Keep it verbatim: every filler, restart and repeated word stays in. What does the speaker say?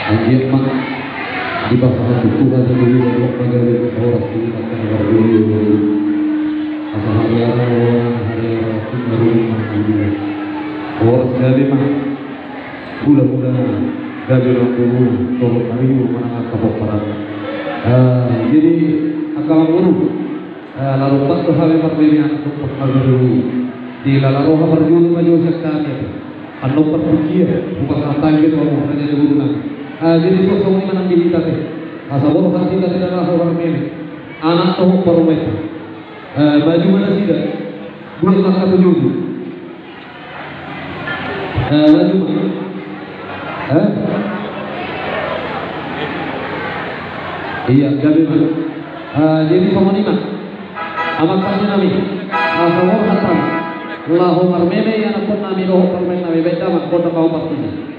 Anggiat ma dipasahat Tuhan di dunia, di gabe horas di mata na marguru. Asa hariara roha, hariara tinggal rumah dunia. Horas gabe ma. Hula-hula gabe ma guru, tolong ayo manang angka pomparan. Ah, jadi angka amang guru, ah, lalo pat do hami marmeme anak dohot marguru. Di lala roha marjolo ma jo sian hami. Annon partingkian, hupasahat hami tu hamu, raja ni guru nami. Ah, jadi songon i ma nang di hita ate. Asa borhat hita di lala roha marmeme anak dohot parumaen. Ah, maju ma nasida. Dua langkah tu jolo. Eh, laju ma. Eh? Iya, gabe ma. Eh, jadi songon i ma. Amang pande nami. Asa borhat hami. Laho marmeme i anakkon nami dohot parumaen nami, baen damang gondang hamu partisi.